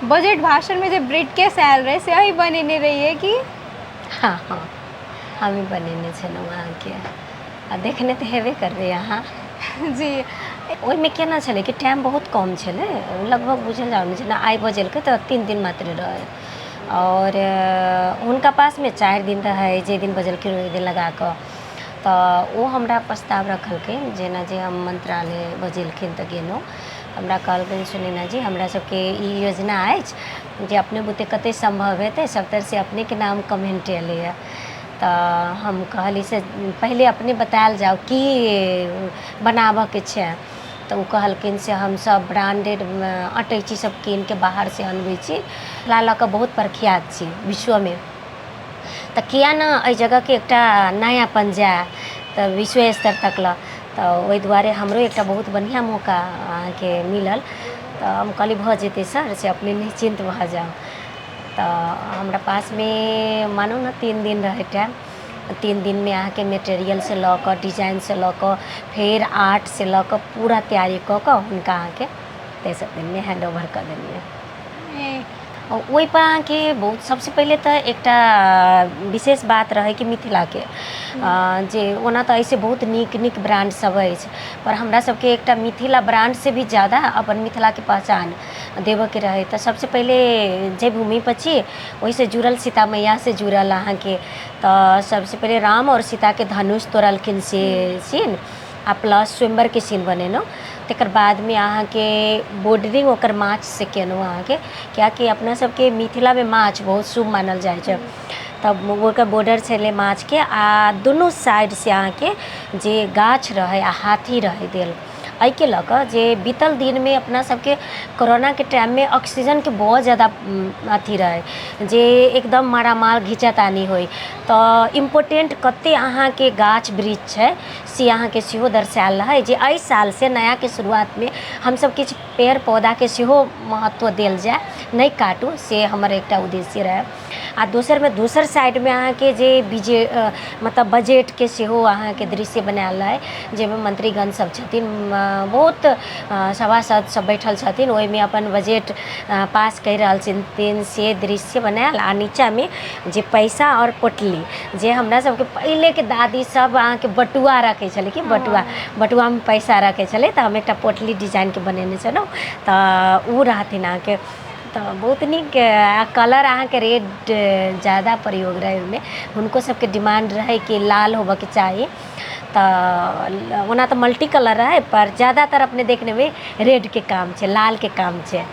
Budget भाषणमे जे ब्रिटकेस आयल रहै से अही बनेने रहियै कि? हँ हँ, हमही बनेने छलहुँ अहाँके, आ देखने तऽ हेबे करबै अहाँ। जी। ओहिमे केना छलै कि टाइम बहुत कम छलै, लगभग बुझल जाउ ने जेना आइ बजेलकै तऽ 3 दिन मात्र रहै आओर हुनका पासमे 4 दिन रहै। जाहि दिन बजेलखिन ओहि दिन लगा कऽ तऽ ओ हमरा प्रस्ताव रखलखिन। जेना जे हम मंत्रालय बजेलखिन तऽ गेलहुँ। हमरा कहलखिन, "सुनैना जी, हमरा सबके ई योजना अछि जे अपने बुते कतेक सम्भव हेतै, सभतरसँ अपनेके नाम कमेन्ट एलैए।" तऽ हम कहली से पहिले अपने बतायल जाउ, की बनाबऽके छै? तऽ ओ कहलखिन से हमसभ ब्रांडेड अटैची सब कीन के बाहरसँ अनबै छी, मिथिला लऽ कऽ बहुत प्रख्यात छी विश्वमे, तऽ किया ने एहि जगहके एकटा नयापन जाय तऽ विश्व स्तर तक लऽ। तऽ ओहि दुआरे हमरो एकटा बहुत बढ़िआँ मौका अहाँके मिलल। तऽ हम कहली, "भऽ जेतै सर, से अपने निश्चिन्त भऽ जाउ।" तऽ हमरा पासमे मानू ने 3 दिन रहै टाइम। 3 दिनमे अहाँके मेटेरियलसँ लऽ कऽ, डिजाइनसँ लऽ कऽ, फेर आर्टसँ लऽ कऽ पूरा तैयारी कऽ कऽ हुनका अहाँके तेसर दिनमे हैंड ओवर कऽ देलियै। ओहिपर अहाँके बहुत सबसँ पहिले तऽ एकटा विशेष बात रहै कि मिथिलाके जे ओना तऽ एहिसँ बहुत नीक नीक ब्रांड सब अछि, पर हमरा सबके एकटा मिथिला ब्रांडसँ भी ज्यादा अपन मिथिलाके पहचान देबऽके रहै। तऽ सबसँ पहिले जे भूमिपर छी, ओहिसँ जुड़ल, सीता मैयासँ जुड़ल अहाँके, तऽ सबसँ पहिले राम आओर सीताके धनुष तोड़लखिन से सीन आ प्लस स्वयंवरके सीन बनेलहुँ। तकर बादमे अहाँके बॉर्डरिंग ओकर माछसँ केलहुँ अहाँके, कियाकि अपना सबके मिथिलामे माछ बहुत शुभ मानल जाइ छै। तब ओकर बॉर्डर छलै माछके आ दुनू साइडसँ अहाँके जे गाछ रहै आ हाथी रहै देल। एहिके लऽ कऽ जे बीतल दिनमे अपना सबके कोरोनाके टाइममे ऑक्सीजनके बहुत ज्यादा अथी रहै, जे एकदम मारामार घिचातानी होइ, तऽ इम्पोर्टेंट कते अहाँके गाछ वृक्ष छै से अहाँके सेहो दर्शायल रहै, जे एहि सालसँ नयाके शुरुआतमे हमसब किछु पेड़ पौधाके सेहो महत्व देल जाय, नहि काटू, से हमर एकटा उद्देश्य रहै। आ दोसरमे, दोसर साइडमे अहाँके जे विजे मतलब बजटके सेहो अहाँके दृश्य बनायल रहै, जाहिमे मंत्रीगण सब छथिन, बहुत सभासद सब बैठल छथिन, ओहिमे अपन बजट पास करि रहल छथिन, से दृश्य बनायल। आ नीचाँमे जे पैसा आओर पोटली, जे हमरा सबके पहिलेके दादी सब अहाँके बटुआ रखै छलै कि बटुआ, बटुआमे पैसा रखै छलै, तऽ हम एकटा पोटली डिजाइनके बनेने छलहुँ, तऽ ओ रहथिन अहाँके। तऽ बहुत नीक आ कलर अहाँके रेड ज्यादा प्रयोग रहै ओहिमे। हुनको सबके डिमांड रहै कि लाल होबऽके चाही। तऽ ओना तऽ मल्टी कलर रहै, पर ज्यादातर अपने देखनेमे रेडके काम छै, लालके काम छै।